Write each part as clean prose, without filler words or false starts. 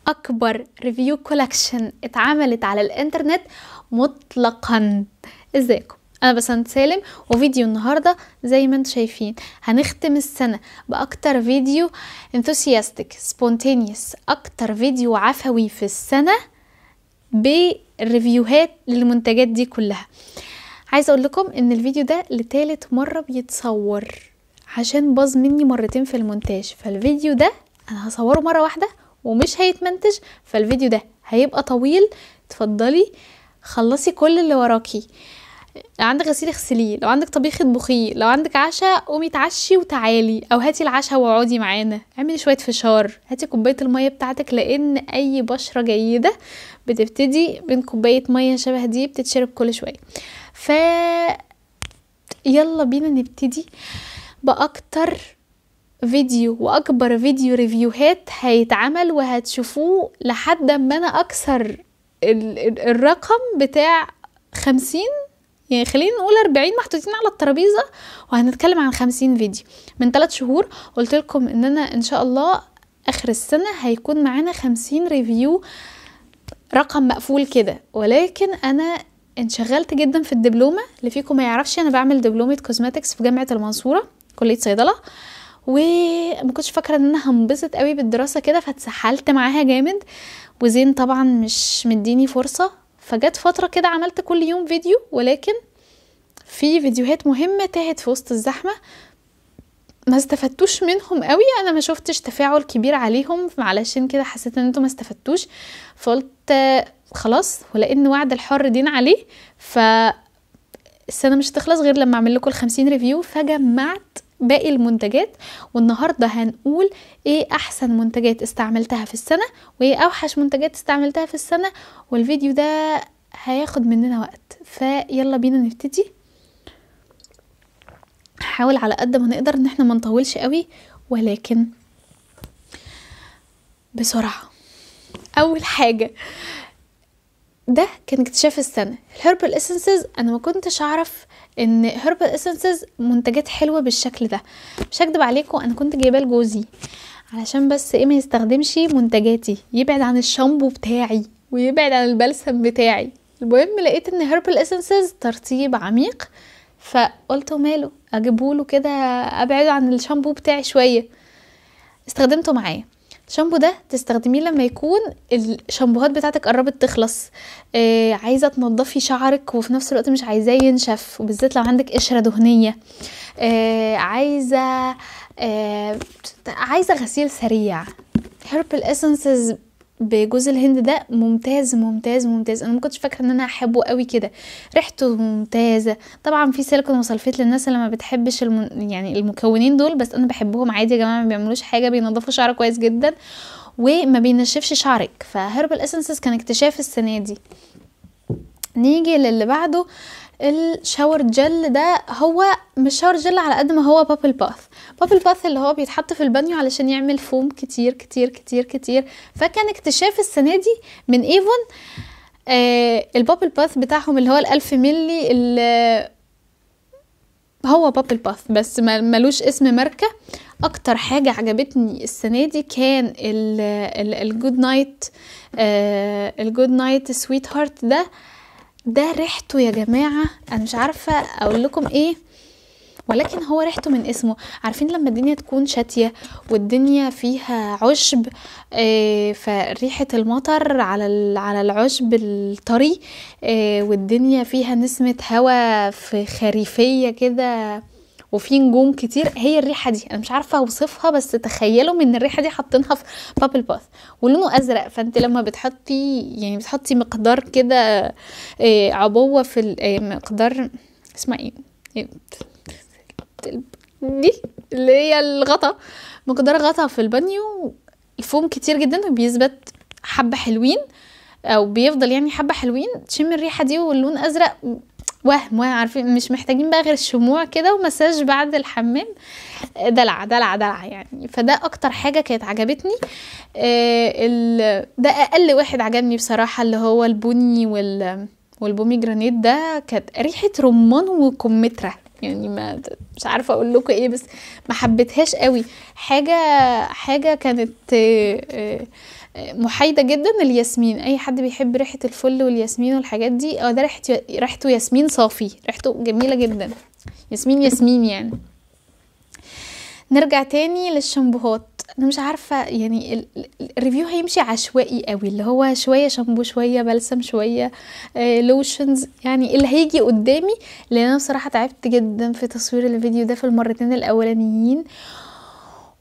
اكبر review collection اتعملت على الانترنت مطلقا. ازيكم؟ انا بسنت سالم، وفيديو النهارده زي ما انتم شايفين هنختم السنة باكتر فيديو enthusiastic spontaneous، اكتر فيديو عفوي في السنة بال review هات للمنتجات دي كلها. عايزه اقول لكم ان الفيديو ده لتالت مرة بيتصور عشان باظ مني مرتين في المونتاج، فالفيديو ده انا هصوره مرة واحدة ومش هيتمنتج، فالفيديو ده هيبقى طويل. اتفضلي خلصي كل اللي وراكي، لو عندك غسيل اغسليه، لو عندك طبيخ اطبخيه، لو عندك عشاء قومي اتعشي وتعالي، او هاتي العشاء واقعدي معانا، اعملي شوية فشار، هاتي كوباية المية بتاعتك، لان اي بشره جيدة بتبتدي من كوباية مية شبه دي بتتشرب كل شوية. ف يلا بينا نبتدي باكتر فيديو واكبر فيديو review هات هيتعمل، وهتشوفوه لحد ما انا اكسر الرقم بتاع 50، يعني خلينا نقول 40 محطوطين على الترابيزة، وهنتكلم عن 50 فيديو. من 3 شهور قلت لكم ان انا ان شاء الله اخر السنة هيكون معانا 50 review، رقم مقفول كده، ولكن انا انشغلت جدا في الدبلومه. اللي فيكم ما يعرفش انا بعمل دبلومه cosmetics في جامعه المنصورة كليه صيدلة، وما كنتش فاكره ان انا هنبسط قوي بالدراسة كده، فاتسحلت معاها جامد، وزين طبعا مش مديني فرصة، فجت فترة كده عملت كل يوم فيديو، ولكن في فيديوهات مهمة تاهت في وسط الزحمة، ما استفدتوش منهم قوي، انا ما شفتش تفاعل كبير عليهم، علشان كده حسيت ان انتوا ما استفدتوش، فقلت خلاص، ولان وعد الحر دين عليه، فالسنة مش هتخلص غير لما اعمل لكم 50 review. فجمعت باقي المنتجات، والنهارده هنقول ايه احسن منتجات استعملتها في السنة وايه اوحش منتجات استعملتها في السنة، والفيديو ده هياخد مننا وقت، فيلا بينا نبتدي. هحاول على قد ما نقدر ان احنا ما نطولش قوي، ولكن بسرعة. اول حاجة ده كان اكتشاف السنة، ال Herbal Essences. انا ما كنتش اعرف ان Herbal Essences منتجات حلوة بالشكل ده، مش هكدب عليكم انا كنت جايباه لجوزي علشان بس ايه ما يستخدمش منتجاتي، يبعد عن الشامبو بتاعي ويبعد عن البلسم بتاعي. المهم لقيت ان Herbal Essences ترطيب عميق، فقلت ماله اجيبهوله كده ابعده عن الشامبو بتاعي شوية. استخدمته معايا. الشامبو ده تستخدميه لما يكون الشامبوهات بتاعتك قربت تخلص، عايزه تنضفي شعرك وفي نفس الوقت مش عايزاه ينشف، وبالذات لو عندك قشرة دهنية، عايزه غسيل سريع. Herbal Essences بجوز الهند ده ممتاز ممتاز ممتاز، انا ما كنتش فاكره ان انا هحبه قوي كده، ريحته ممتازة. طبعا في سيليكون و sulfate للناس اللي ما بتحبش يعني المكونين دول، بس انا بحبهم عادي يا جماعة، ما بيعملوش حاجة، بينضفوا شعرك كويس جدا وما بينشفش شعرك. ف Herbal Essences كان اكتشاف السنة دي. نيجي للي بعده، ال shower gel. ده هو مش shower gel على قد ما هو bubble bath. bubble bath اللي هو بيتحط في البانيو علشان يعمل فوم كتير كتير كتير كتير. فكان اكتشاف السنة دي من Avon ال bubble bath بتاعهم اللي هو 1000 ملي، اللي هو bubble bath بس ملوش اسم ماركة. اكتر حاجة عجبتني السنة دي كان ال Good Night، ال Good Night Sweetheart. ده ريحته يا جماعة انا مش عارفة اقول لكم ايه، ولكن هو ريحته من اسمه. عارفين لما الدنيا تكون شاتية والدنيا فيها عشب، فريحة المطر على العشب الطري، والدنيا فيها نسمة هوا في خريفية كده وفي نجوم كتير، هي الريحة دي انا مش عارفة اوصفها، بس تخيلوا من الريحة دي حاطينها في bubble bath ولونه ازرق. فانت لما بتحطي يعني بتحطي مقدار كده، عبوة في مقدار اسمها ايه دي اللي هي الغطا، مقدار غطا في البانيو، الفوم كتير جدا وبيثبت حبة حلوين او بيفضل يعني حبة حلوين. تشم الريحة دي واللون ازرق، وهم عارفين مش محتاجين بقى غير الشموع كده ومساج بعد الحمام، دلع دلع دلع يعني. فده اكتر حاجة كانت عجبتني. ده اقل واحد عجبني بصراحة اللي هو البني وال pomegranate. ده كانت ريحة رمان وكمثرى يعني، ما مش عارفه اقول لكم ايه، بس ما حبيتهاش قوي. حاجة كانت محايدة جدا، الياسمين. اي حد بيحب ريحه الفل والياسمين والحاجات دي، ده ريحته ياسمين صافي، ريحته جميلة جدا، ياسمين ياسمين يعني. نرجع تاني للشامبوهات. انا مش عارفه يعني ال review هيمشي عشوائي قوي، اللي هو شوية شامبو شوية بلسم شوية lotions، يعني اللي هيجي قدامي، لان انا بصراحة تعبت جدا في تصوير الفيديو ده في المرتين الاولانيين،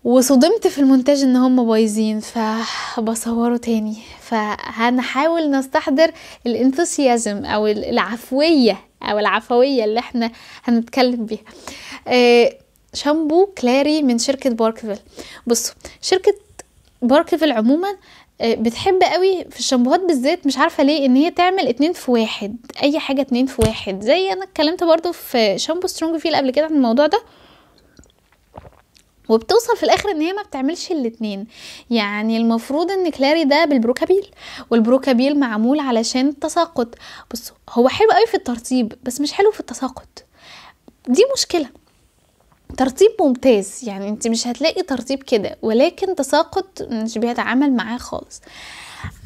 وصدمت في المونتاج ان هم بايظين، فبصوره تاني. فهنحاول نستحضر ال enthusiasm او العفوية او العفوية اللي احنا هنتكلم بيها. شامبو كلاري من شركة باركفيل. بصوا، شركة باركفيل عموما بتحب قوي في الشامبوهات بالذات، مش عارفة ليه، ان هي تعمل 2 في 1، اي حاجة 2 في 1. زي انا اتكلمت برضو في شامبو سترونج فيل قبل كده عن الموضوع ده، وبتوصل في الاخر ان هي ما بتعملش الاتنين. يعني المفروض ان كلاري ده بالبروكابيل، والبروكابيل معمول علشان التساقط. بصوا، هو حلو قوي في الترطيب بس مش حلو في التساقط، دي مشكلة. ترطيب ممتاز، يعني انت مش هتلاقي ترطيب كده، ولكن تساقط مش بيتعامل معاه خالص.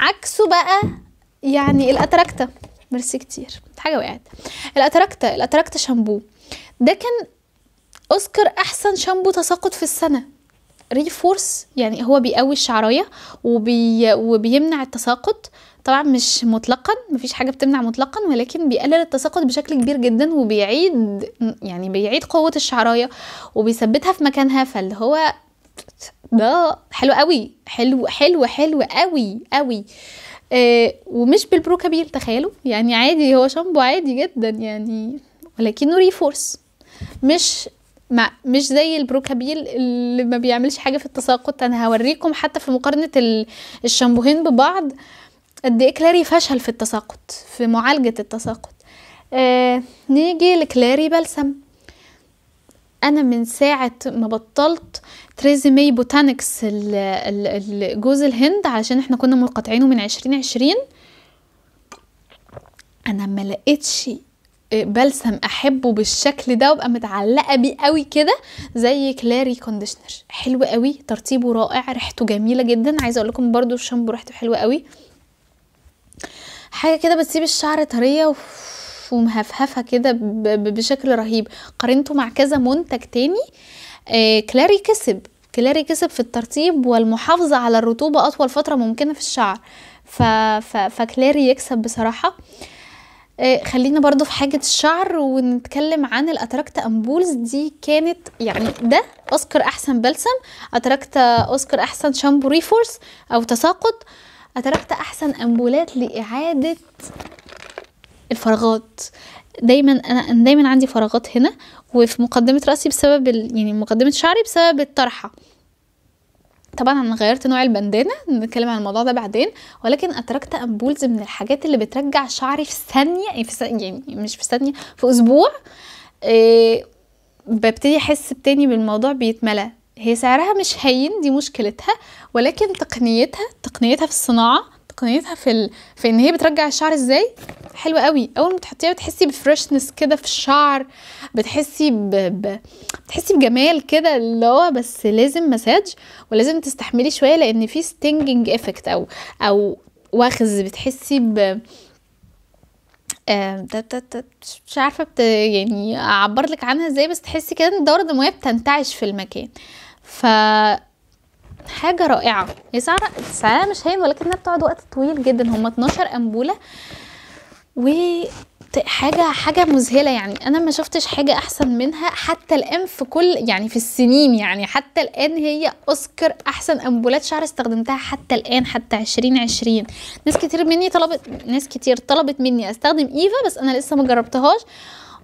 عكسه بقى يعني الاتراكتا، ميرسي كتير حاجة وقعت. الاتراكتا شامبو ده كان اوسكار احسن شامبو تساقط في السنة. ريفورس، يعني هو بيقوي الشعرايه وبيمنع التساقط، طبعا مش مطلقا، مفيش حاجة بتمنع مطلقا، ولكن بيقلل التساقط بشكل كبير جدا، وبيعيد يعني بيعيد قوة الشعرايه وبيثبتها في مكانها. فاللي هو ده حلو قوي، حلو حلو حلو قوي قوي. ومش بالبروكابيل، تخيلوا، يعني عادي، هو شامبو عادي جدا يعني، ولكنه ريفورس، مش زي البروكابيل اللي ما بيعملش حاجة في التساقط. انا هوريكم حتى في مقارنة الشامبوهين ببعض قد ايه كلاري فشل في التساقط، في معالجة التساقط. نيجي لكلاري بلسم. انا من ساعة ما بطلت تريزيمي بوتانكس جوز الهند، علشان احنا كنا منقطعينه من 2020، انا ما لقيتش بلسم احبه بالشكل ده وابقى متعلقه بيه قوي كده زي كلاري conditioner. حلو قوي، ترطيبه رائع، ريحته جميلة جدا. عايزه اقول لكم برده الشامبو ريحته حلوة قوي، حاجة كده بتسيب الشعر طرية ومهفهفه كده بشكل رهيب. قارنته مع كذا منتج تاني، كلاري كسب، كلاري كسب في الترطيب والمحافظة على الرطوبة اطول فترة ممكنة في الشعر، فكلاري يكسب بصراحة. خلينا برضو في حاجة الشعر ونتكلم عن الاتراكتا ampoules. دي كانت يعني ده اوسكار احسن بلسم، اتراكتا اوسكار احسن شامبو ريفورس او تساقط، اتراكتا احسن امبولات لاعادة الفراغات. دايما انا دايما عندي فراغات هنا وفي مقدمة راسي بسبب يعني مقدمة شعري بسبب الطرحة. طبعا انا غيرت نوع البندانه، نتكلم عن الموضوع ده بعدين، ولكن اتراكتا ampoules من الحاجات اللي بترجع شعري في ثانية، يعني مش في ثانية، في اسبوع. ببتدي احس تاني بالموضوع بيتملى. هي سعرها مش هين، دي مشكلتها، ولكن تقنيتها في الصناعة، تقنيتها في ان هي بترجع الشعر ازاي حلوة قوي. اول ما تحطيها بتحسي ب freshness كده في الشعر، بتحسي بتحسي بجمال كده، اللي هو بس لازم مساج ولازم تستحملي شوية، لان في stinging effect او وخز، بتحسي ب مش عارفه يعني اعبر لك عنها ازاي، بس تحسي كده ان الدورة الدموية بتنتعش في المكان. ف حاجة رائعة. هي سعرها مش هين، ولكنها بتقعد وقت طويل جدا، هم 12 امبوله، وحاجه حاجة مذهلة. يعني انا ما شفتش حاجة احسن منها حتى الان في كل يعني في السنين، يعني حتى الان هي اوسكار احسن امبولات شعر استخدمتها حتى الان، حتى 2020. ناس كتير طلبت مني استخدم ايفا، بس انا لسه ما جربتهاش.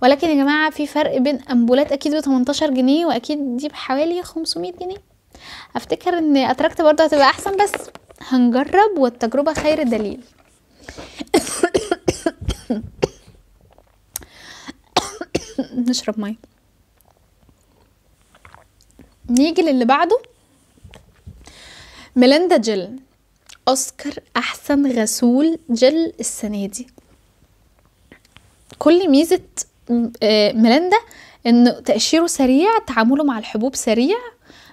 ولكن يا جماعة في فرق بين امبولات اكيد ب 18 جنيه واكيد دي بحوالي 500 جنيه. افتكر ان اتراكت برضه هتبقى احسن، بس هنجرب والتجربة خير دليل. نشرب مية. نيجي للي بعده، ميليندا جل، اوسكار احسن غسول جل السنة دي. كل ميزة ميليندا انه تقشيره سريع، تعامله مع الحبوب سريع،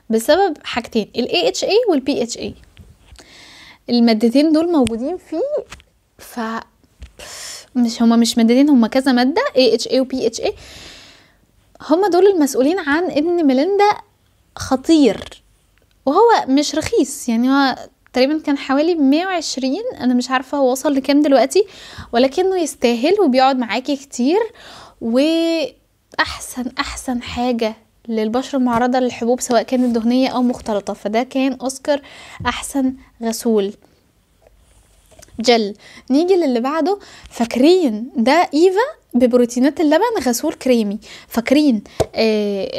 بسبب حاجتين، ال AHA وال BHA. المادتين دول موجودين فيه. ف مش هما مش مادتين، هما كذا مادة AHA و BHA، هما دول المسؤولين عن ان ميليندا خطير. وهو مش رخيص، يعني هو تقريبا كان حوالي 120، انا مش عارفة هو وصل لكام دلوقتي، ولكنه يستاهل وبيقعد معاكي كتير. واحسن احسن حاجة للبشرة المعرضة للحبوب سواء كانت دهنية او مختلطة. فده كان اوسكار احسن غسول جل. نيجي للي بعده. فاكرين ده ايفا ببروتينات اللبن غسول كريمي. فاكرين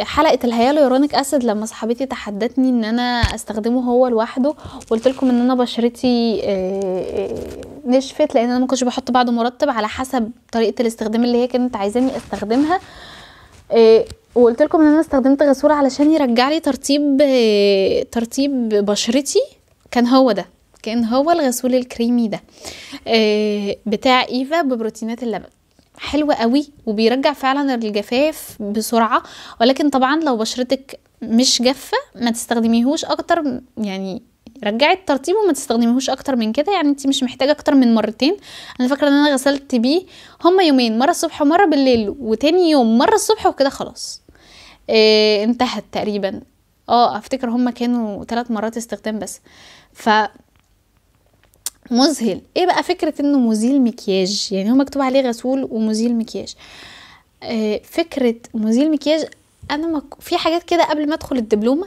حلقة ال hyaluronic acid لما صاحبتي تحدتني ان انا استخدمه هو لوحده، وقلت لكم ان انا بشرتي نشفت لان انا ما كنتش بحط بعده مرطب على حسب طريقة الاستخدام اللي هي كانت عايزاني استخدمها. وقلت لكم ان انا استخدمت غسول علشان يرجع لي ترطيب بشرتي. كان هو ده، كان هو الغسول الكريمي ده بتاع ايفا ببروتينات اللبن. حلو قوي وبيرجع فعلا الجفاف بسرعة، ولكن طبعا لو بشرتك مش جافة ما تستخدميهوش اكتر، يعني رجعي الترطيب وما تستخدميهوش اكتر من كده، يعني انت مش محتاجة اكتر من مرتين. انا فاكرة ان انا غسلت بيه هما يومين، مرة الصبح ومرة بالليل، وتاني يوم مرة الصبح وكده خلاص انتهت تقريبا. افتكر هما كانوا 3 مرات استخدام بس. ف مذهل. ايه بقى فكرة انه مزيل مكياج؟ يعني هو مكتوب عليه غسول ومزيل مكياج. فكرة مزيل مكياج، انا في حاجات كده قبل ما ادخل الدبلومة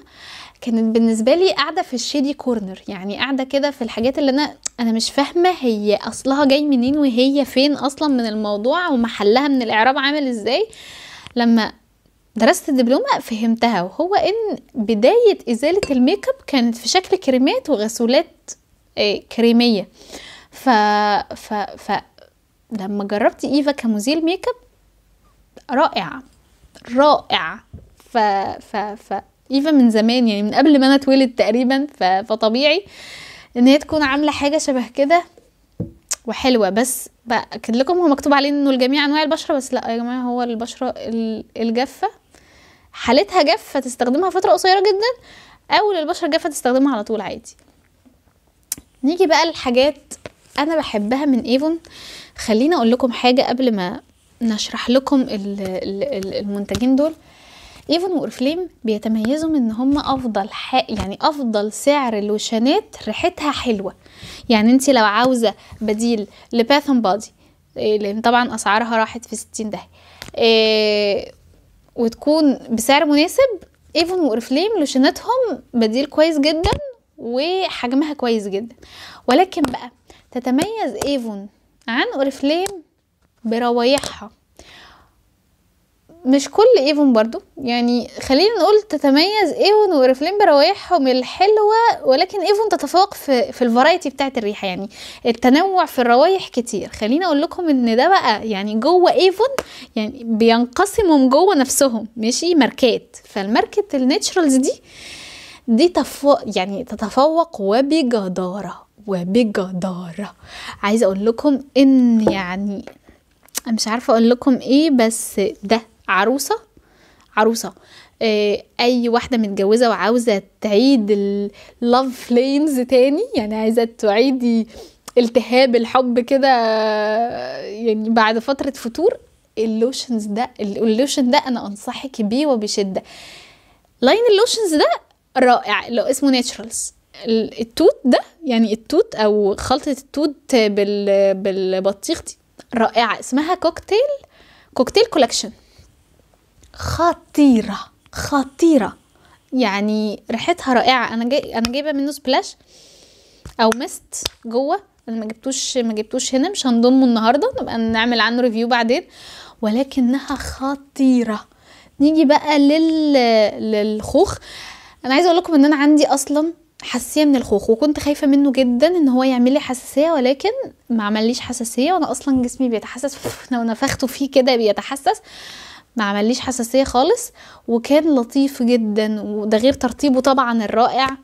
كانت بالنسبة لي قاعدة في ال shady corner، يعني قاعدة كده في الحاجات اللي انا مش فاهمة هي اصلها جاي منين وهي فين اصلا من الموضوع ومحلها من الاعراب عامل ازاي. لما درست الدبلومة فهمتها، وهو ان بداية ازالة الميك اب كانت في شكل كريمات وغسولات كريمية. ف ف ف لما جربت ايفا كمزيل ميك اب رائعة رائعة. ف ف ف ايفا من زمان، يعني من قبل ما انا اتولد تقريبا، فطبيعي ان هي تكون عاملة حاجة شبه كده وحلوة. بس باكد لكم هو مكتوب عليه انه لجميع انواع البشرة، بس لا يا جماعة، هو البشرة الجافة حالتها جافة تستخدمها فترة قصيرة جدا، او للبشرة الجافة تستخدمها على طول عادي. نيجي بقى للحاجات انا بحبها من ايفون. خليني اقول لكم حاجة قبل ما نشرح لكم المنتجين دول. ايفون واورفليم بيتميزوا من ان هم افضل يعني افضل سعر لوشنات ريحتها حلوة. يعني انت لو عاوزه بديل ل Bath and Body، لان طبعا اسعارها راحت في 60 داهية، وتكون بسعر مناسب، ايفون واورفليم لوشناتهم بديل كويس جدا وحجمها كويس جدا. ولكن بقى تتميز ايفون عن اورفليم بروايحها. مش كل ايفون برضو، يعني خلينا نقول تتميز ايفون واورفليم بروايحهم الحلوة، ولكن ايفون تتفوق في ال variety بتاعت الريحة، يعني التنوع في الروايح كتير. خلينا اقول لكم ان ده بقى يعني جوه ايفون يعني بينقسموا من جوه نفسهم، ماشي، ماركات. فالماركه ال Naturals دي يعني تتفوق وبجدارة وبجدارة. عايزة اقول لكم ان يعني مش عارفة اقول لكم ايه، بس ده عروسة عروسة. اي واحدة متجوزة وعاوزة تعيد ال love flames تاني، يعني عايزة تعيدي التهاب الحب كده يعني بعد فترة فتور، ال lotions ده، اللوشن ده انا انصحك بيه وبشدة. line ال lotions ده رائع، لو اسمه Naturals. التوت ده، يعني التوت او خلطة التوت بالبطيخ دي رائعة، اسمها cocktail collection، خطيرة خطيرة، يعني ريحتها رائعة. انا جايبة منه splash او mist جوه، انا ما جبتوش هنا، مش هنضمه النهارده، نبقى نعمل عنه review بعدين، ولكنها خطيرة. نيجي بقى للخوخ. انا عايزه اقول لكم ان انا عندي اصلا حساسية من الخوخ، وكنت خايفة منه جدا ان هو يعمل لي حساسية، ولكن ما عمليش حساسية، وانا اصلا جسمي بيتحسس لو نفخته فيه كده بيتحسس، ما عمليش حساسية خالص، وكان لطيف جدا، وده غير ترطيبه طبعا الرائع.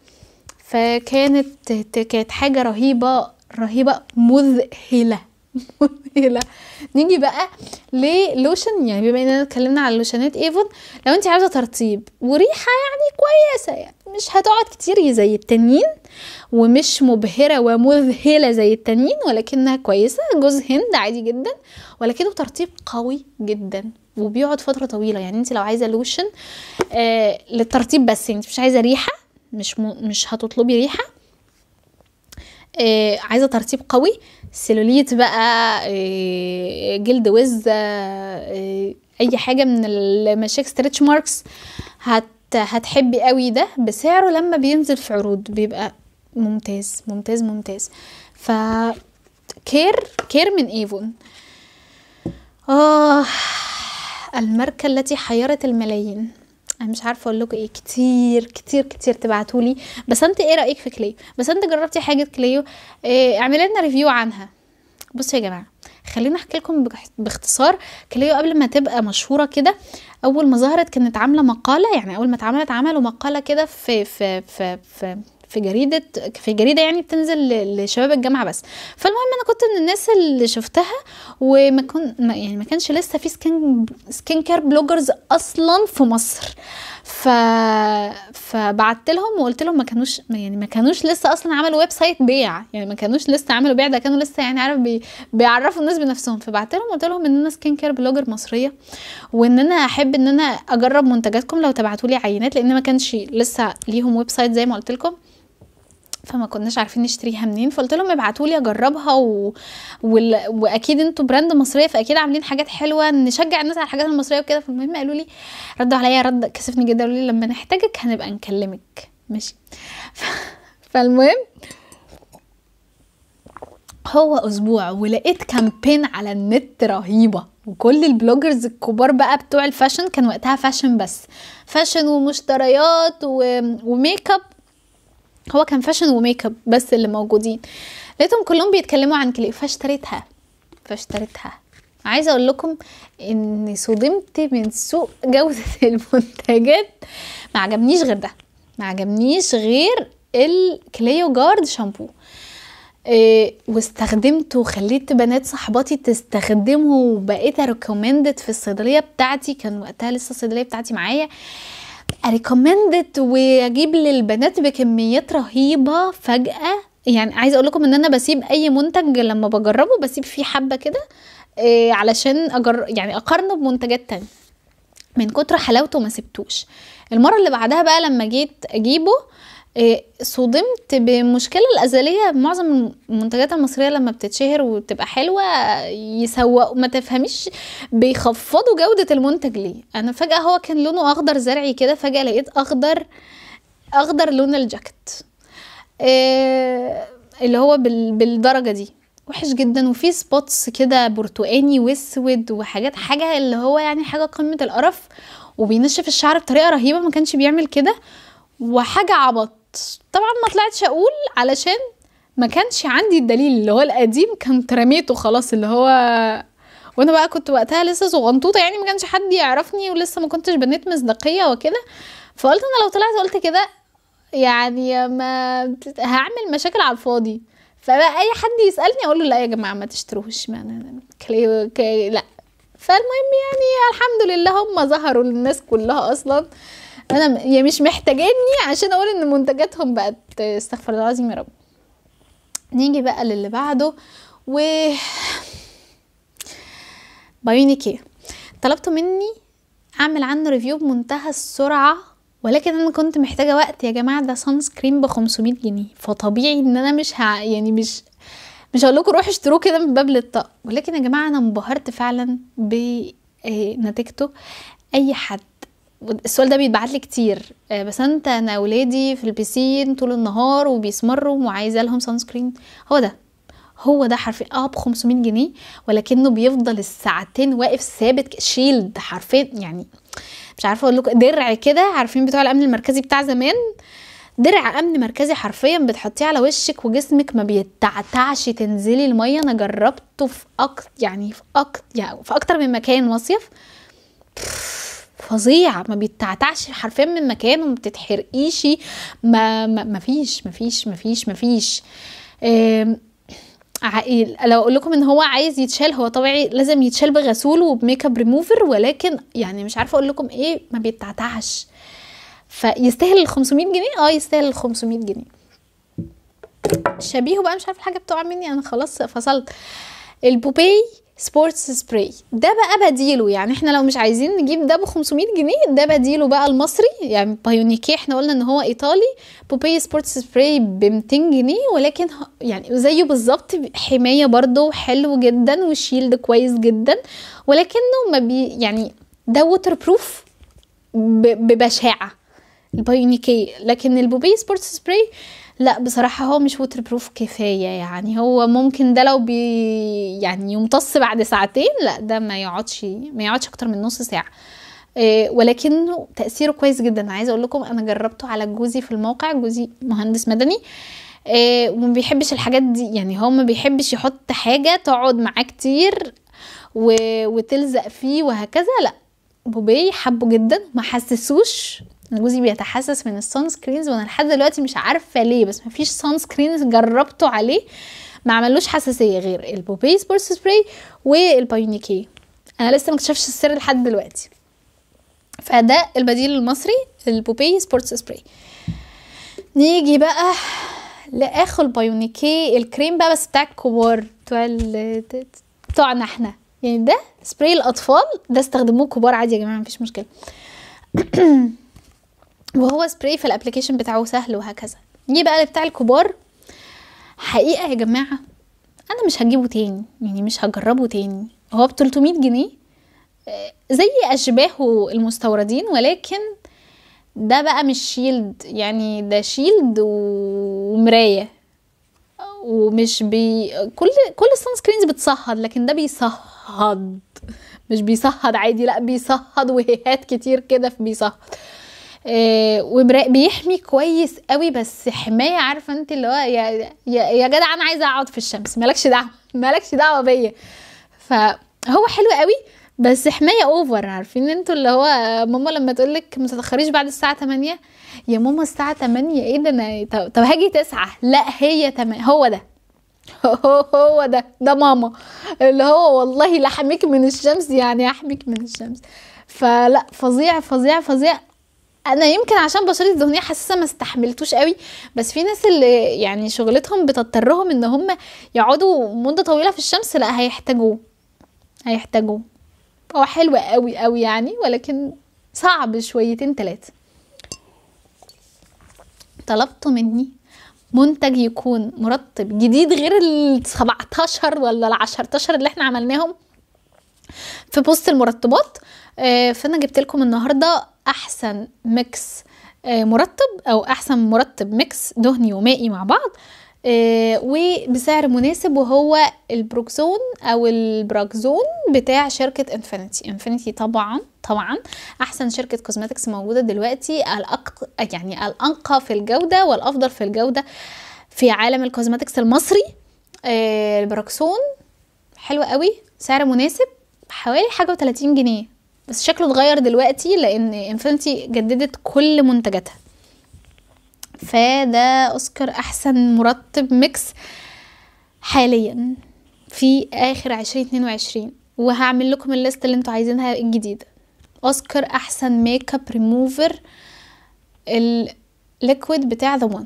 فكانت حاجة رهيبة رهيبة مذهلة مذهلة. نيجي بقى للوشن، يعني بما اننا اتكلمنا على لوشنات ايفون، لو انت عاوزه ترطيب وريحه يعني كويسة، يعني مش هتقعد كتير زي التانيين ومش مبهرة ومذهله زي التانيين، ولكنها كويسة. جوز هند عادي جدا، ولكنه ترطيب قوي جدا وبيقعد فترة طويلة. يعني انت لو عايزه لوشن للترطيب بس، انت مش عايزه ريحه، مش هتطلبي ريحه، عايزه ترطيب قوي، سيلوليت بقى، جلد وز، اي حاجة من المشاكل stretch marks، هتحبي قوي ده. بسعره لما بينزل في عروض بيبقى ممتاز ممتاز ممتاز. ف كير من ايفون، الماركة التي حيرت الملايين. انا مش عارفه اقول لكم ايه، كتير كتير كتير تبعتولي بس انت ايه رايك في كليو، بس انت جربتي حاجة كليو، اعملي لنا review عنها. بصوا يا جماعة، خليني احكي لكم باختصار. كليو قبل ما تبقى مشهورة كده، اول ما ظهرت كانت عامله مقاله، يعني اول ما اتعملت عملوا مقاله كده في في في في في جريدة، في جريدة يعني بتنزل لشباب الجامعة بس. فالمهم انا كنت من الناس اللي شفتها، وما كن يعني ما كانش لسه في skin care bloggers اصلا في مصر. فبعت لهم وقلت لهم ما كانوش لسه اصلا عملوا website بيع، يعني ما كانوش لسه عملوا بيع، ده كانوا لسه يعني عارف بيعرفوا الناس بنفسهم. فبعت لهم وقلت لهم ان انا skin care blogger مصرية، وان انا احب ان انا اجرب منتجاتكم لو تبعتوا لي عينات، لان ما كانش لسه ليهم website زي ما قلت لكم، فما كناش عارفين نشتريها منين. فقلت لهم ابعتوا لي اجربها، واكيد انتوا brand مصرية فاكيد عاملين حاجات حلوة، نشجع الناس على الحاجات المصرية وكده. فالمهم قالوا لي، ردوا عليا رد كسفني جدا، قالوا لي لما نحتاجك هنبقى نكلمك، ماشي. فالمهم هو اسبوع ولقيت campaign على النت رهيبة، وكل ال bloggers الكبار بقى بتوع ال fashion، كان وقتها fashion بس، fashion ومشتريات وميك اب، هو كان fashion و make up بس اللي موجودين، لقيتهم كلهم بيتكلموا عن كليو. فاشتريتها. عايزه اقول لكم ان صدمت من سوء جوده المنتجات، ما عجبنيش غير ده، ما عجبنيش غير الكليو جارد شامبو، واستخدمته وخليت بنات صاحباتي تستخدمه، وبقيت recommended في الصيدلية بتاعتي، كان وقتها لسه الصيدلية بتاعتي معايا، recommended واجيب للبنات بكميات رهيبة فجاة. يعني عايزه اقول لكم ان انا بسيب اي منتج لما بجربه بسيب فيه حبه كده، علشان يعني اقارنه بمنتجات تانية، من كتر حلاوته ما سبتوش. المرة اللي بعدها بقى لما جيت اجيبه، صدمت بمشكلة الازلية. معظم المنتجات المصرية لما بتتشهر وتبقى حلوة يسوقوا، ما تفهميش بيخفضوا جوده المنتج ليه. انا فجاة هو كان لونه اخضر زرعي كده، فجاة لقيت اخضر اخضر لون الجاكيت، اللي هو بالدرجة دي، وحش جدا. وفي spots كده برتقاني واسود وحاجات، حاجة اللي هو يعني حاجة قمة القرف، وبينشف الشعر بطريقة رهيبة، ما كانش بيعمل كده، وحاجه عبط. طبعا ما طلعتش اقول علشان ما كانش عندي الدليل، اللي هو القديم كان رميته خلاص، اللي هو وانا بقى كنت وقتها لسه صغنطوطه، يعني ما كانش حد يعرفني ولسه ما كنتش بنيت مصداقية وكده. فقلت انا لو طلعت قلت كده يعني ما هعمل مشاكل على الفاضي، فبقى اي حد يسالني اقول له لا يا جماعة ما تشتروش، ما أنا لا. فالمهم يعني الحمد لله هم ظهروا للناس كلها اصلا، انا يعني مش محتاجيني عشان اقول ان منتجاتهم بقت، استغفر الله العظيم يا رب. نيجي بقى للي بعده، و بايونيكي. طلبتوا مني اعمل عنه review بمنتهى السرعة، ولكن انا كنت محتاجه وقت يا جماعة. ده sunscreen ب 500 جنيه، فطبيعي ان انا مش يعني مش هقول لكم روحوا اشتروه كده من باب للطاق، ولكن يا جماعة انا انبهرت فعلا بنتيجته. اي حد السؤال ده بيتبعت لي كتير، بس انت انا اولادي في البسين طول النهار وبيسمروا وعايزه لهم sunscreen، هو ده حرفيا ب 500 جنيه، ولكنه بيفضل الساعتين واقف ثابت، shield حرفيا، يعني مش عارفه اقول لكم، درع كده، عارفين بتوع الامن المركزي بتاع زمان، درع امن مركزي حرفيا، بتحطيه على وشك وجسمك ما بيتعتعش، تنزلي المية. انا جربته في اكتر يعني في اكتر من مكان مصيف، فظيع، ما بيتعتعش حرفيا من مكانه، ما بتتحرقيش، ما فيش ما فيش ما فيش ما فيش. لو اقول لكم ان هو عايز يتشال، هو طبيعي لازم يتشال بغسول وبميك اب ريموفر، ولكن يعني مش عارفه اقول لكم ايه، ما بيتعتعش. فيستاهل ال 500 جنيه، يستاهل ال 500 جنيه. شبيهه بقى، مش عارفه الحاجة بتقع مني، انا خلاص فصلت. ال Popay Sports Spray ده بقى بديله، يعني احنا لو مش عايزين نجيب ده ب 500 جنيه ده بديله بقى المصري، يعني بايونيكي احنا قلنا ان هو ايطالي. Popay Sports Spray ب 200 جنيه، ولكن يعني زيه بالظبط، حماية برضو حلو جدا و shield كويس جدا، ولكنه ما بي يعني ده waterproof ببشاعه البايونيكي، لكن ال Popay Sports Spray لا بصراحة هو مش waterproof كفاية. يعني هو ممكن ده لو بي يعني يمتص بعد ساعتين، لا ده ما يقعدش اكتر من نص ساعة، ولكنه تأثيره كويس جدا. عايزة اقول لكم انا جربته على جوزي في الموقع، جوزي مهندس مدني، وما بيحبش الحاجات دي، يعني هو ما بيحبش يحط حاجة تقعد معاه كتير وتلزق فيه وهكذا. لا Popay حبه جدا، ما حسسوش. جوزي بيتحسس من ال sunscreens، وانا لحد دلوقتي مش عارفه ليه، بس مفيش sunscreens جربته عليه ما عملوش حساسية غير ال Popay Sports Spray والبايونيكي. انا لسه ما اكتشفتش السر لحد دلوقتي. فده البديل المصري ال Popay Sports Spray. نيجي بقى لاخو البايونيكي، الكريم بقى بس بتاع الكبار، بتوعنا احنا، يعني ده سبراي الاطفال، ده استخدموه كبار عادي يا جماعة مفيش مشكلة. وهو سبراي في ال application بتاعه سهل وهكذا. نيجي بقى بتاع الكبار. حقيقة يا جماعة انا مش هجيبه تاني، يعني مش هجربه تاني. هو ب 300 جنيه زي اشباهه المستوردين، ولكن ده بقى مش shield، يعني ده shield ومرايه، ومش كل ال sunscreens بتصهد، لكن ده بيصهد، مش بيصهد عادي، لا بيصهد وهيهات كتير كده في بيصهد. وبيحمي كويس قوي، بس حماية عارفه انت اللي هو يا جدع انا عايزه اقعد في الشمس، مالكش دعوه، مالكش دعوه بيا. فهو حلو قوي بس حماية over. عارفين انتوا اللي هو ماما لما تقولك ما تتاخريش بعد الساعة 8، يا ماما الساعة 8 ايه ده، انا طب هاجي 9، لا هي 8. هو ده هو ده ماما اللي هو والله لا احميك من الشمس، يعني احميك من الشمس. فلا فظيع فظيع فظيع. انا يمكن عشان بشرتي الدهنية حساسة ما استحملتوش قوي، بس في ناس اللي يعني شغلتهم بتضطرهم ان هم يقعدوا مده طويلة في الشمس، لا هيحتاجوه. هو حلو قوي قوي يعني، ولكن صعب شويتين ثلاثة. طلبت مني منتج يكون مرطب جديد غير ال 17 ولا ال 10 اللي احنا عملناهم في post المرطبات، فانا جبت لكم النهارده احسن mix مرطب، او احسن مرطب mix دهني ومائي مع بعض، وبسعر مناسب، وهو البروكزون او البراكزون بتاع شركة انفينيتي. انفينيتي طبعا طبعا احسن شركة cosmetics موجودة دلوقتي، يعني الانقى في الجودة والافضل في الجودة في عالم ال cosmetics المصري. البراكسون حلو قوي، سعر مناسب، حوالي حاجة و30 جنيه، بس شكله اتغير دلوقتي لان انفينيتي جددت كل منتجاتها. فده اوسكار احسن مرطب mix حاليا في اخر 2022، وهعمل لكم ال list اللي انتوا عايزينها الجديدة. اوسكار احسن ميك اب ريموفر ال liquid بتاع The One،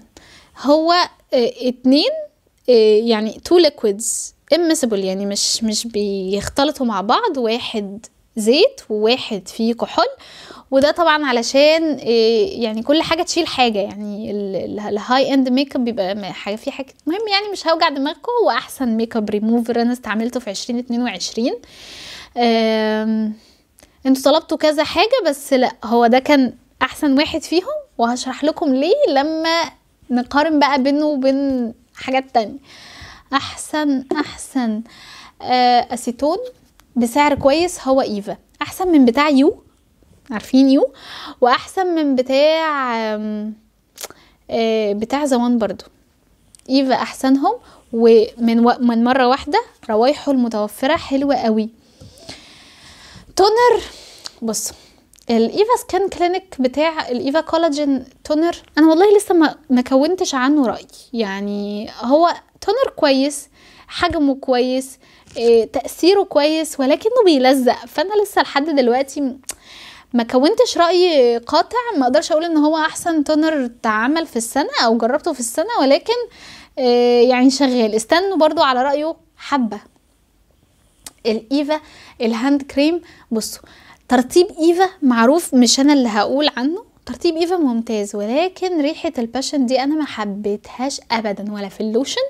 هو 2 يعني 2 liquids immiscible، يعني مش بيختلطوا مع بعض، واحد زيت وواحد فيه كحول، وده طبعا علشان يعني كل حاجة تشيل حاجة، يعني ال high end makeup بيبقى حاجة في حاجة. المهم يعني مش هوجع دماغكم، هو احسن ميك اب ريموفر انا استعملته في 2022. انتوا طلبتوا كذا حاجة، بس لا هو ده كان احسن واحد فيهم، وهشرح لكم ليه لما نقارن بقى بينه وبين حاجات تانية. احسن اسيتون بسعر كويس هو ايفا، احسن من بتاع يو، عارفين يو، واحسن من بتاع بتاع زوان برضو. ايفا احسنهم، ومن من مرة واحدة روايحه المتوفرة حلوة قوي. toner، بصوا الايفا Skin Clinic بتاع الايفا collagen toner، انا والله لسه ما كونتش عنه راي، يعني هو toner كويس، حجمه كويس، تأثيره كويس، ولكنه بيلزق. فانا لسه لحد دلوقتي ما كونتش رأي قاطع، ما اقدرش اقول ان هو احسن toner اتعمل في السنة او جربته في السنة، ولكن يعني شغال. استنوا برضو على رأيه حبة. الايفا ال hand cream، بصوا ترطيب ايفا معروف، مش انا اللي هقول عنه، ترطيب ايفا ممتاز، ولكن ريحة ال passion دي انا ما حبيتهاش ابدا، ولا في اللوشن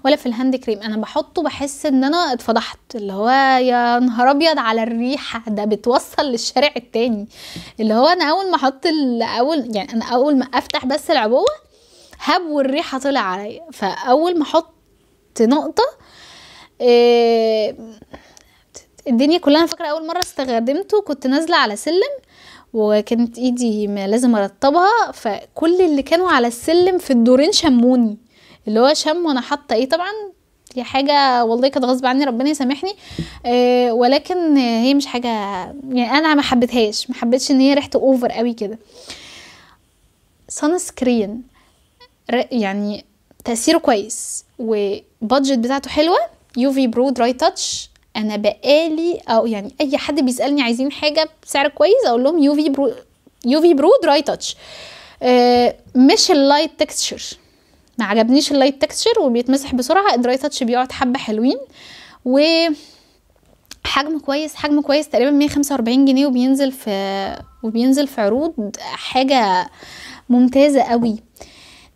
ولا في ال hand cream. انا بحطه بحس ان انا اتفضحت، اللي هو يا نهار ابيض على الريحة، ده بتوصل للشارع التاني. اللي هو انا اول ما احط اول يعني انا اول ما افتح بس العبوة هب والريحة طلع عليا، فاول ما احط نقطة الدنيا كلها. انا فاكرة اول مرة استخدمته كنت نازلة على سلم، وكانت ايدي ما لازم ارطبها، فكل اللي كانوا على السلم في الدورين شموني، اللي هو شم وانا حاطه ايه. طبعا دي حاجة والله كانت غصب عني، ربنا يسامحني، ولكن هي مش حاجة يعني انا ما حبيتهاش، ما حبيتش ان هي ريحته over قوي كده. sunscreen يعني تاثيره كويس و budget بتاعته حلوة. UV Pro Dry Touch، انا بقالي او يعني اي حد بيسالني عايزين حاجة بسعر كويس اقول لهم UV Pro، UV Pro Dry Touch. مش ال light texture، ما عجبنيش ال light texture وبيتمسح بسرعة. ال dry touch بيقعد حبه حلوين، وحجمه كويس، حجمه كويس تقريبا 145 جنيه، وبينزل في عروض، حاجة ممتازة قوي.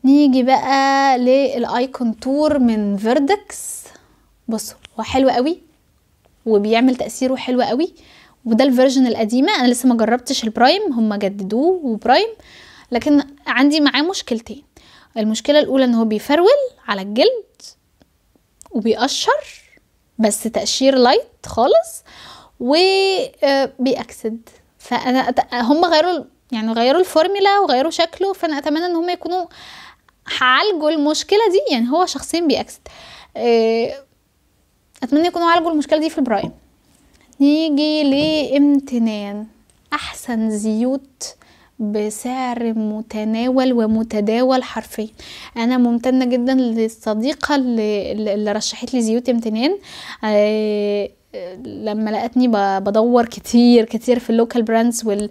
نيجي بقى لل eye contour من فيردكس. بصوا هو حلو قوي وبيعمل تأثيره حلو قوي، وده ال version القديمة، انا لسه ما جربتش ال prime، هم جددوه و prime، لكن عندي معاه مشكلتين. المشكلة الاولى ان هو بيفرول على الجلد وبيقشر، بس تقشير light خالص، وبيأكسد. فانا هم غيروا يعني غيروا الفورميلا وغيروا شكله، فانا اتمنى ان هم يكونوا عالجوا المشكلة دي. يعني هو شخصيا بيأكسد، اتمنى يكونوا عالجوا المشكلة دي في ال prime. نيجي لامتنان، احسن زيوت بسعر متناول ومتداول حرفيا. انا ممتنة جدا للصديقه اللي رشحت لي زيوت امتنان، لما لقتني بدور كتير كتير في ال local brands وال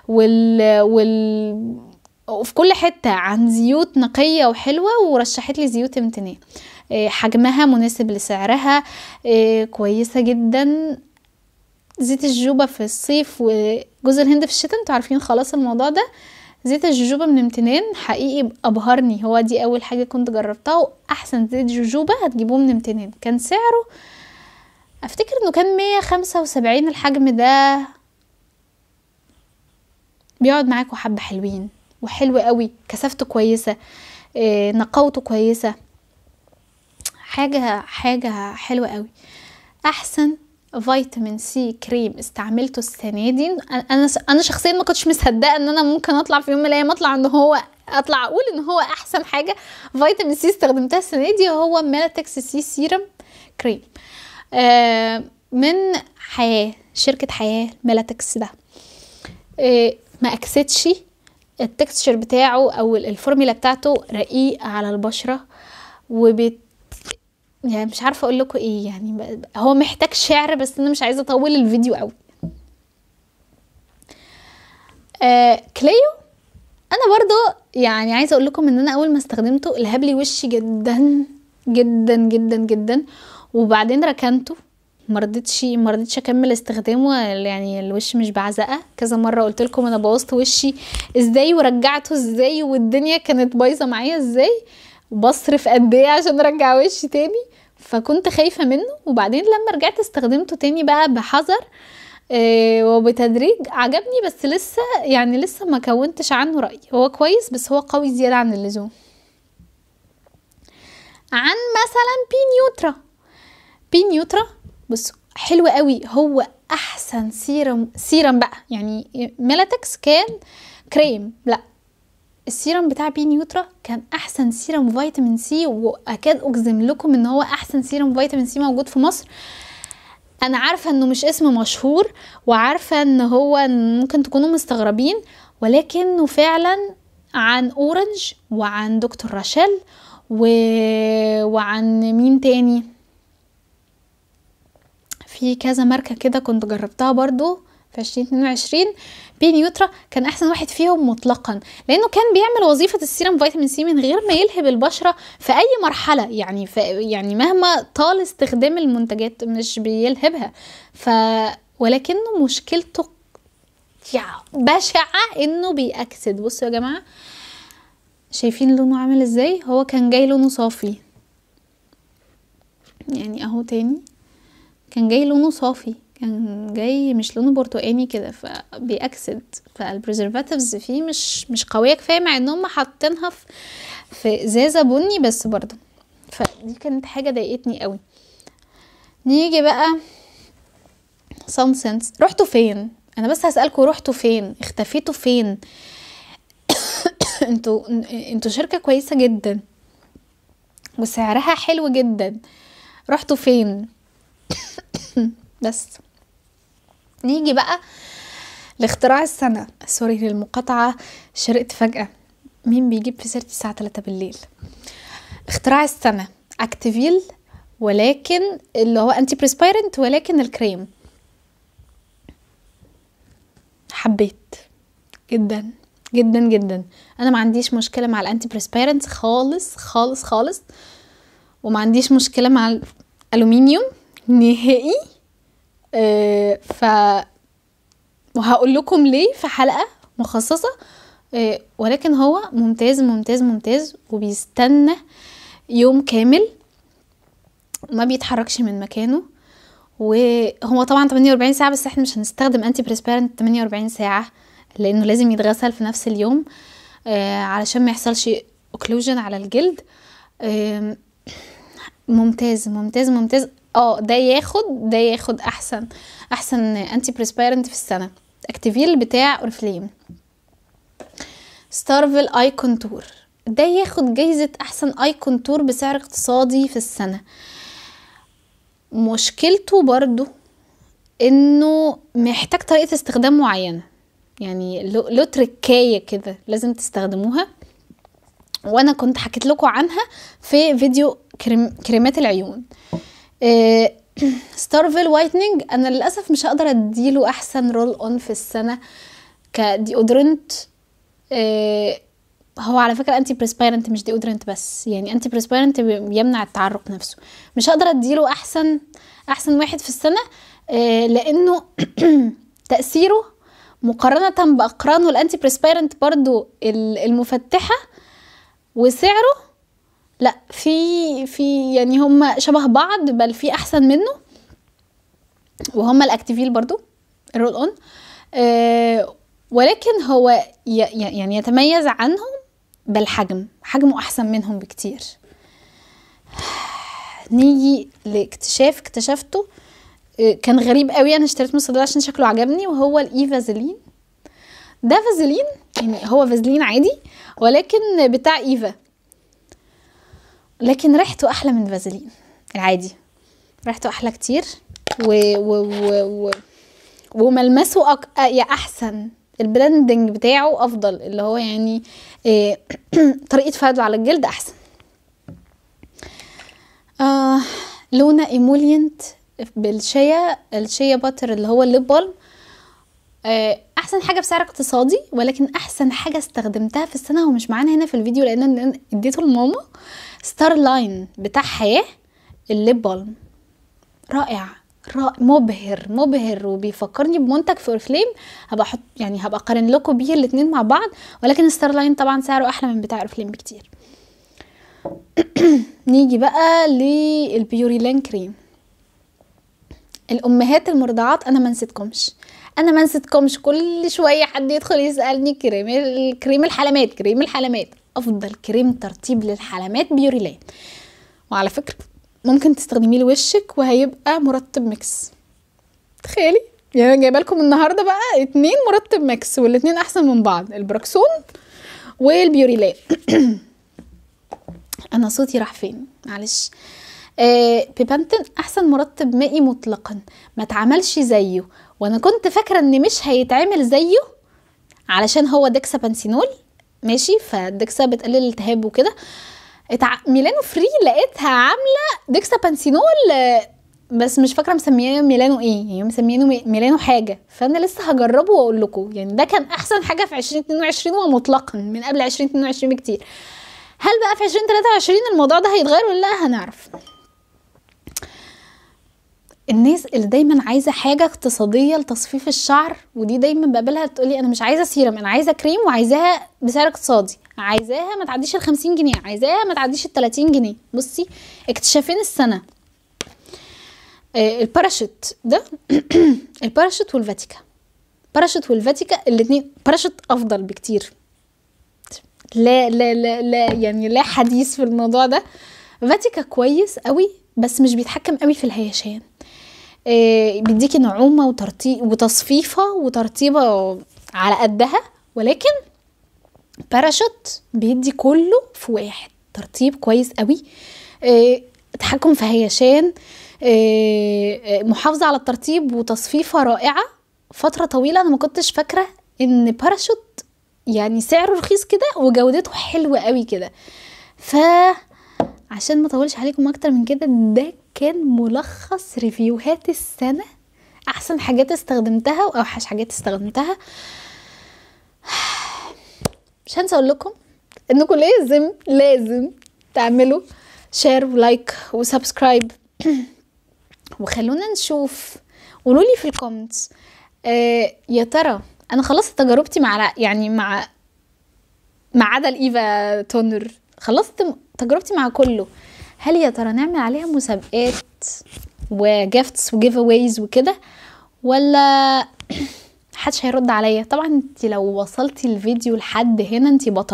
وال وال وفي كل حتة عن زيوت نقية وحلوه، ورشحت لي زيوت امتنان. حجمها مناسب لسعرها، كويسة جدا. زيت الجوجوبا في الصيف وجوز الهند في الشتاء، انتوا عارفين خلاص الموضوع ده. زيت الجوجوبا من امتنان حقيقي ابهرني، هو دي اول حاجة كنت جربتها، واحسن زيت جوجوبا هتجيبوه من امتنان. كان سعره افتكر انه كان 175. الحجم ده بيقعد معاكوا حبة حلوين وحلو قوي، كثافته كويسة، نقاوته كويسة، حاجة حلوة قوي. احسن فيتامين سي كريم استعملته السنة دي، انا شخصيا ما كنتش مصدقه ان انا ممكن اطلع في يوم من الايام اطلع ان هو اطلع اقول ان هو احسن حاجة فيتامين سي استخدمتها السنة دي، هو ميلاتكس C serum cream من حياة، شركة حياة. ميلاتكس ده ما اكسدش، ال texture بتاعه او الفورميلا بتاعته رقيقه على البشرة، وبت يعني مش عارفه اقول لكم ايه، يعني هو محتاج شعر بس انا مش عايزه اطول الفيديو قوي. كليو انا برضو يعني عايزه اقول لكم ان انا اول ما استخدمته لهب لي وشي جدا جدا جدا جدا، وبعدين ركنته، ما رضيتش اكمل استخدامه، يعني الوش مش بعزقه. كذا مرة قلت لكم انا بوظت وشي ازاي ورجعته ازاي، والدنيا كانت بايظة معايا ازاي، وبصرف قد ايه عشان ارجع وشي تاني، فكنت خايفة منه. وبعدين لما رجعت استخدمته تاني بقى بحذر وبتدريج عجبني، بس لسه يعني لسه ما كونتش عنه رأي. هو كويس بس هو قوي زيادة عن اللزوم. عن مثلا بي نيوترا، بي نيوترا بس حلو قوي، هو احسن سيرم بقى. يعني ميلاتكس كان كريم، لا السيرم بتاع بي نيوترا كان احسن سيرم فيتامين سي، واكاد اجزم لكم ان هو احسن سيرم فيتامين سي موجود في مصر. انا عارفه انه مش اسم مشهور، وعارفه ان هو ممكن تكونوا مستغربين، ولكنه فعلا عن اورنج وعن دكتور راشيل وعن مين تاني، في كذا ماركة كده كنت جربتها برضو في 2022. بي نيوترا كان احسن واحد فيهم مطلقا، لانه كان بيعمل وظيفة السيرم فيتامين سي من غير ما يلهب البشرة في اي مرحلة، يعني يعني مهما طال استخدام المنتجات مش بيلهبها. ولكنه مشكلته بشعة انه بيأكسد. بصوا يا جماعة، شايفين لونه عامل ازاي؟ هو كان جاي لونه صافي، يعني اهو تاني كان جاي لونه صافي، كان جاي مش لونه برتقاني كده، فبيأكسد. فال preservatives فيه مش قوية كفاية، مع ان هم حاطينها في ازازة بني بس برضه. فدي كانت حاجة ضايقتني قوي. نيجي بقى سانسنس، رحتوا فين؟ انا بس هسألكوا رحتوا فين؟ اختفيتوا فين؟ انتوا شركة كويسة جدا وسعرها حلو جدا، رحتوا فين؟ بس نيجي بقى لاختراع السنة. sorry للمقاطعة، شرقت فجأة. مين بيجيب في سيرتي الساعة 3 بالليل؟ اختراع السنة اكتيفيل، ولكن اللي هو antiperspirant، ولكن الكريم. حبيت جدا جدا جدا. انا ما عنديش مشكلة مع ال antiperspirant خالص خالص خالص، وما عنديش مشكلة مع الالومنيوم نهائي. ف وهقول لكم ليه في حلقة مخصصة. ولكن هو ممتاز ممتاز ممتاز، وبيستنى يوم كامل وما بيتحركش من مكانه. وهو طبعا 48 ساعة، بس احنا مش هنستخدم antiperspirant 48 ساعة لانه لازم يتغسل في نفس اليوم علشان ما يحصلش occlusion على الجلد. ممتاز ممتاز ممتاز. ده ياخد احسن antiperspirant في السنة، اكتيفيل بتاع اورفليم. ستارفل eye contour، ده ياخد جايزة احسن eye contour بسعر اقتصادي في السنة. مشكلته برضو انه محتاج طريقة استخدام معينة، يعني له تركاية كده لازم تستخدموها، وانا كنت حكيت لكم عنها في فيديو كريمات العيون. ستارفل whitening انا للاسف مش هقدر اديله احسن roll on في السنة ك deodorant. هو على فكرة antiperspirant مش deodorant بس، يعني antiperspirant بيمنع التعرق نفسه. مش هقدر اديله احسن واحد في السنة، لانه تاثيره مقارنة باقرانه ال antiperspirant برضو المفتحه وسعره، لا في يعني هم شبه بعض، بل في احسن منه، وهم الاكتيفيل برضو ال roll on. ولكن هو يعني يتميز عنهم بالحجم، حجمه احسن منهم بكتير. نيجي لاكتشاف اكتشفته كان غريب قوي، انا اشتريت من الصيدلية عشان شكله عجبني، وهو الايفازلين. ده فازلين، يعني هو فازلين عادي ولكن بتاع ايفا، لكن ريحته احلى من فازلين العادي، ريحته احلى كتير و و و و وملمسه يا احسن، ال blending بتاعه افضل، اللي هو يعني طريقه فرده على الجلد احسن. لونا emollient بال shea، ال shea butter اللي هو ال lip balm، احسن حاجة بسعر اقتصادي، ولكن احسن حاجة استخدمتها في السنة، هو مش معانا هنا في الفيديو لان انا اديته لماما، ستار لاين بتاع حياة ال lip balm، رائع رائع مبهر مبهر، وبيفكرني بمنتج في اورفليم، هبقى احط يعني هبقى اقارن لكم بيه الاتنين مع بعض، ولكن ستار لاين طبعا سعره احلى من بتاع اورفليم بكتير. نيجي بقى للبيوريلان كريم. الامهات المرضعات انا ما نسيتكمش، انا ما نسيتكمش، كل شوية حد يدخل يسالني كريم الحلمات، كريم الحلمات. افضل كريم ترطيب للحلمات بيوريلان، وعلى فكرة ممكن تستخدميه لوشك وهيبقى مرطب mix. تخيلي يعني انا جايبه لكم النهارده بقى 2 مرطب mix، والاتنين احسن من بعض، البراكسون والبيوريلان. انا صوتي راح فين معلش. بيبانتين احسن مرطب مائي مطلقا، ما اتعملش زيه، وانا كنت فاكره ان مش هيتعمل زيه علشان هو ديكسابانسينول ماشي، فال dexa بتقلل الالتهاب وكده. ميلانو فري لقيتها عامله ديكسابانسينول بس مش فاكره مسمياه ميلانو ايه، يعني مسمينه ميلانو حاجة، فانا لسه هجربه واقول لكم. يعني ده كان احسن حاجة في 2022 ومطلقا من قبل 2022 بكتير. هل بقى في 2023 الموضوع ده هيتغير ولا لا؟ هنعرف. الناس اللي دايما عايزه حاجة اقتصادية لتصفيف الشعر، ودي دايما بقابلها تقولي انا مش عايزه سيرم، انا عايزه كريم وعايزاها بسعر اقتصادي، عايزاها ما تعديش ال 50 جنيه، عايزاها ما تعديش ال 30 جنيه. بصي اكتشافين السنة، الباراشوت ده الباراشوت والفاتيكا، باراشوت والفاتيكا الاثنين. باراشوت افضل بكتير، لا لا لا لا، يعني لا حديث في الموضوع ده. فاتيكا كويس قوي بس مش بيتحكم قوي في الهيشان، بيديكي نعومة وترطيب وتصفيفه وترطيبه على قدها، ولكن باراشوت بيدي كله في واحد، ترطيب كويس قوي، تحكم في هيشان، محافظة على الترطيب وتصفيفه رائعة فترة طويلة. انا ما كنتش فاكره ان باراشوت يعني سعره رخيص كده وجودته حلوة قوي كده. ف عشان ما اطولش عليكم اكتر من كده، ده كان ملخص review هات السنة، احسن حاجات استخدمتها واوحش حاجات استخدمتها. مش هنسى اقول لكم انكم لازم لازم تعملوا share و like و subscribe، وخلونا نشوف، قولوا لي في ال comments يا ترى انا خلصت تجربتي مع يعني مع ما عدا الايفا toner، خلصت تجربتي مع كله، هل يا ترى نعمل عليها مسابقات و gifts و giveaways وكده ولا محدش هيرد عليا؟ طبعا انت لو وصلتي الفيديو لحد هنا انت بطلة.